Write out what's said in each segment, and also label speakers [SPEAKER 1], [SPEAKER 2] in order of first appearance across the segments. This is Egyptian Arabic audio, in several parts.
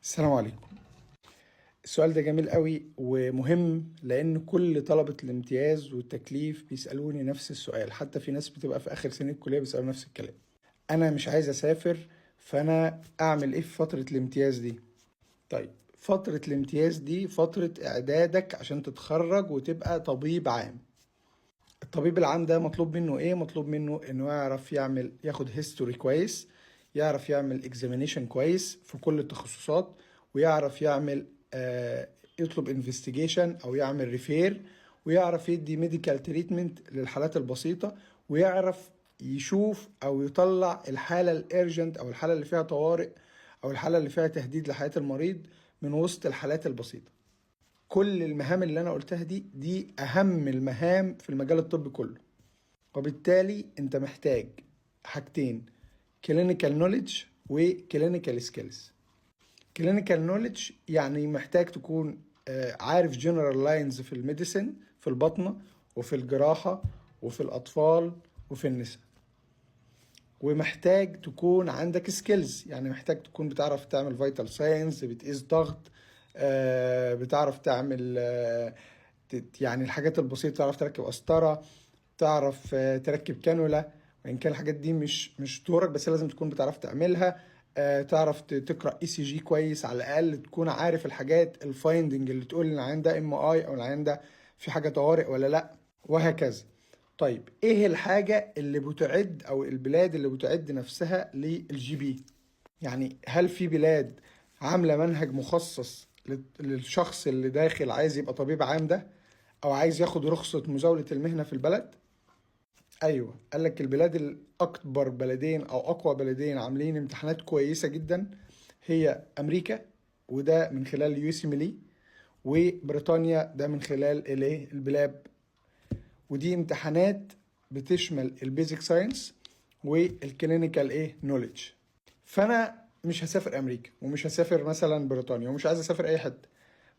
[SPEAKER 1] السلام عليكم. السؤال ده جميل قوي ومهم، لان كل طلبة الامتياز والتكليف بيسألوني نفس السؤال، حتى في ناس بتبقى في اخر سنة الكلية بيسألوا نفس الكلام. انا مش عايز اسافر، فانا اعمل ايه في فترة الامتياز دي؟ طيب، فترة الامتياز دي فترة اعدادك عشان تتخرج وتبقى طبيب عام. الطبيب العام ده مطلوب منه ايه؟ مطلوب منه انه يعرف ياخد history كويس، يعرف يعمل examination كويس في كل التخصصات، ويعرف يطلب investigation او يعمل refer، ويعرف يدي medical treatment للحالات البسيطة، ويعرف يشوف او يطلع الحالة ال urgent او الحالة اللي فيها طوارئ او الحالة اللي فيها تهديد لحياة المريض من وسط الحالات البسيطة. كل المهام اللي انا قلتها دي اهم المهام في المجال الطبي كله، وبالتالي انت محتاج حاجتين: clinical knowledge و clinical skills. clinical knowledge يعني محتاج تكون عارف general lines في ال medicine، في البطنة وفي الجراحة وفي الأطفال وفي النساء، ومحتاج تكون عندك skills، يعني محتاج تكون بتعرف تعمل vital signs، بتقيس ضغط، بتعرف تعمل يعني الحاجات البسيطة، تعرف تركب قسطرة، تعرف تركب كانولا، وإن كان الحاجات دي مش دورك، بس لازم تكون بتعرف تعملها. تعرف تقرا ECG كويس، على الاقل تكون عارف الحاجات ال finding اللي تقول العيان ده MI او العيان ده في حاجة طوارئ ولا لا، وهكذا. طيب، ايه الحاجة اللي بتعد او البلاد اللي بتعد نفسها لل GP؟ يعني هل في بلاد عامله منهج مخصص للشخص اللي داخل عايز يبقى طبيب عام ده، او عايز ياخد رخصه مزاولة المهنة في البلد؟ ايوه، قال لك البلاد الاكبر، بلدين او اقوى بلدين عاملين امتحانات كويسة جدا هي امريكا، وده من خلال USMLE، وبريطانيا، ده من خلال الايه؟ ال PLAB. ودي امتحانات بتشمل ال basic science وال clinical ايه؟ knowledge. فانا مش هسافر امريكا ومش هسافر مثلا بريطانيا ومش عايز اسافر اي حته،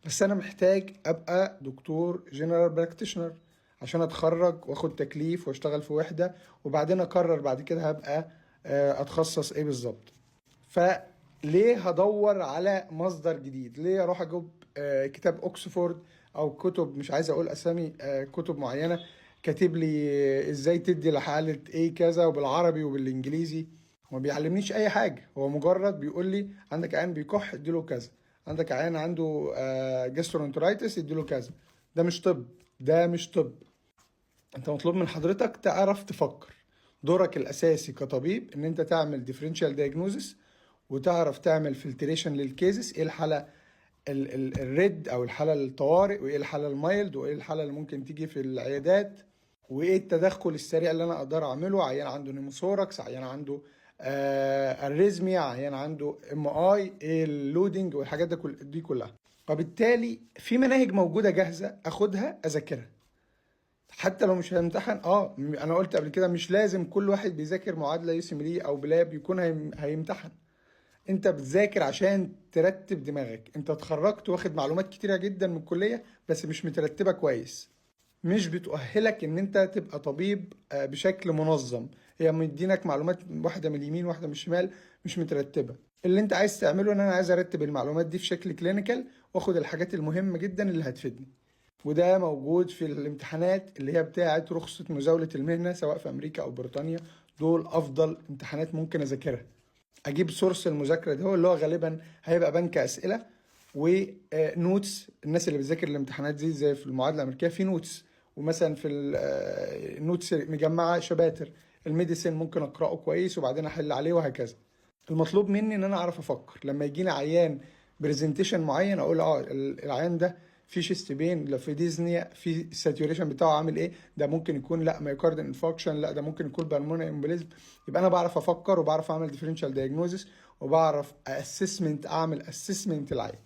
[SPEAKER 1] بس انا محتاج ابقى دكتور general practitioner عشان اتخرج واخد تكليف واشتغل في وحده، وبعدين اقرر بعد كده هبقى اتخصص ايه بالظبط. فليه هدور على مصدر جديد؟ ليه اروح اجيب كتاب اوكسفورد او كتب، مش عايز اقول اسامي، كتب معينة كاتب لي ازاي تدي لحاله ايه كذا، وبالعربي وبالانجليزي، ما بيعلمنيش اي حاجه. هو مجرد بيقول لي عندك عيان بيكح اديله كذا، عندك عيان عنده gastroenteritis اديله كذا. ده مش طب، ده مش طب. انت مطلوب من حضرتك تعرف تفكر. دورك الاساسي كطبيب ان انت تعمل differential diagnosis وتعرف تعمل filtration لل cases، ايه الحالة ال red او الحالة الطوارئ، وايه الحالة ال mild، وايه الحالة اللي ممكن تيجي في العيادات، وايه التدخل السريع اللي انا اقدر اعمله. عيان عنده pneumothorax، عيان عنده arrhythmia، عيان عنده MI، ايه ال loading والحاجات دي كلها. وبالتالي في مناهج موجودة جاهزة اخدها اذاكرها حتى لو مش همتحن. انا قلت قبل كده مش لازم كل واحد بيذاكر معادلة USMLE او PLAB يكون هيمتحن. انت بتذاكر عشان ترتب دماغك. انت اتخرجت واخد معلومات كتيرة جدا من الكليه، بس مش مترتبة كويس، مش بتؤهلك ان انت تبقى طبيب بشكل منظم. هي مدينك معلومات، واحدة من اليمين واحدة من الشمال، مش مترتبه. اللي انت عايز تعمله ان انا عايز ارتب المعلومات دي في شكل clinical واخد الحاجات المهمة جدا اللي هتفيدني، وده موجود في الامتحانات اللي هي بتاعه رخصة مزاولة المهنة، سواء في أمريكا أو بريطانيا. دول أفضل امتحانات ممكن أذاكرها. أجيب source المذاكرة ده هو اللي هو غالبا هيبقى بنك أسئلة و notes. الناس اللي بتذاكر الامتحانات دي، زي في المعادلة الأمريكية في notes، ومثلا في ال notes مجمعة chapters ال medicine، ممكن أقرأه كويس وبعدين أحل عليه وهكذا. المطلوب مني ان انا اعرف افكر لما يجيني عيان presentation معين، اقول العيان ده في chest pain، لو في dyspnea، في ال saturation بتاعه عامل ايه، ده ممكن يكون لا myocardial infarction، لا ده ممكن يكون pulmonary embolism. يبقى انا بعرف افكر وبعرف اعمل differential diagnosis وبعرف assessment، اعمل assessment العيان.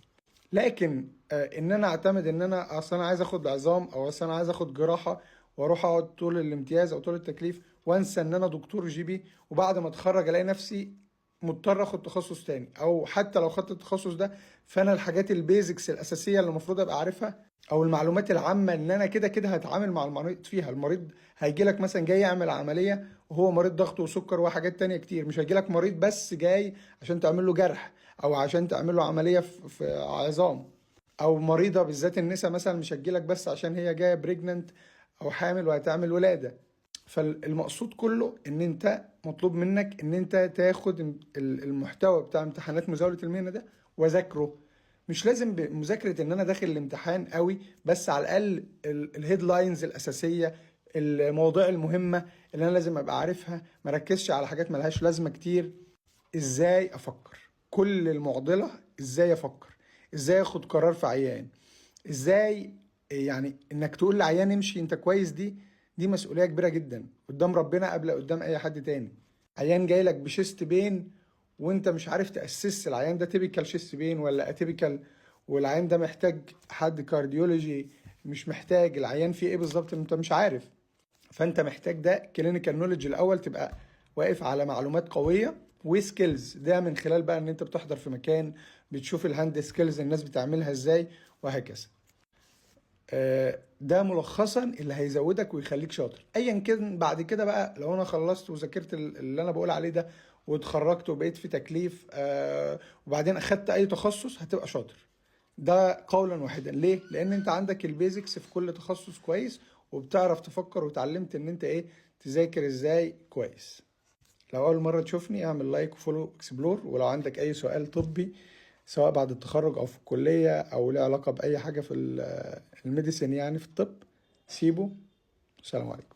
[SPEAKER 1] لكن ان انا اعتمد ان انا اصل انا عايز اخد عظام او اصل انا عايز اخد جراحه، واروح اقعد طول الامتياز او طول التكليف وانسى ان انا دكتور GP، وبعد ما اتخرج الاقي نفسي مضطر اخد تخصص تاني، او حتى لو خدت التخصص ده فانا الحاجات ال basics الاساسية اللي المفروض ابقى عارفها او المعلومات العامة ان انا كده كده هتعامل مع المريض فيها. المريض هيجي لك مثلا جاي يعمل عملية وهو مريض ضغط وسكر وحاجات تانية كتير، مش هيجي لك مريض بس جاي عشان تعمل له جرح. او عشان تعمل له عملية في عظام. او مريضه بالذات النساء مثلا مش هتجيلك بس عشان هي جاية pregnant او حامل وهتعمل ولاده. فالمقصود كله ان انت مطلوب منك ان انت تاخد المحتوى بتاع امتحانات مزاولة المهنة ده وذاكره. مش لازم بمذاكره ان انا داخل الامتحان قوي، بس على الاقل ال headlines الاساسيه، المواضيع المهمة اللي انا لازم ابقى عارفها، ما ركزش على حاجات ملهاش لازمه كتير. ازاي افكر؟ كل المعضلة ازاي افكر، ازاي اخد قرار في عيان، ازاي يعني انك تقول لعيان امشي انت كويس، دي مسؤولية كبيرة جدا قدام ربنا قبل قدام اي حد تاني. عيان جاي لك ب chest pain وانت مش عارف ت assess العيان ده typical chest pain ولا atypical، والعيان ده محتاج حد cardiology مش محتاج، العيان فيه ايه بالظبط انت مش عارف. فانت محتاج ده clinical knowledge الاول، تبقى واقف على معلومات قوية و skills، ده من خلال بقى ان انت بتحضر في مكان، بتشوف ال hand skills الناس بتعملها ازاي وهكذا. ده ملخصا اللي هيزودك ويخليك شاطر ايا كان. بعد كده بقى لو انا خلصت وذاكرت اللي انا بقول عليه ده واتخرجت وبقيت في تكليف، وبعدين اخدت اي تخصص، هتبقى شاطر. ده قولا واحدا. ليه؟ لان انت عندك ال basics في كل تخصص كويس، وبتعرف تفكر، وتعلمت ان انت ايه تذاكر ازاي كويس. لو اول مرة تشوفني اعمل like و follow explore، ولو عندك اي سؤال طبي سواء بعد التخرج او في الكلية او له علاقة باي حاجة في ال medicine يعني في الطب، سيبه. السلام عليكم.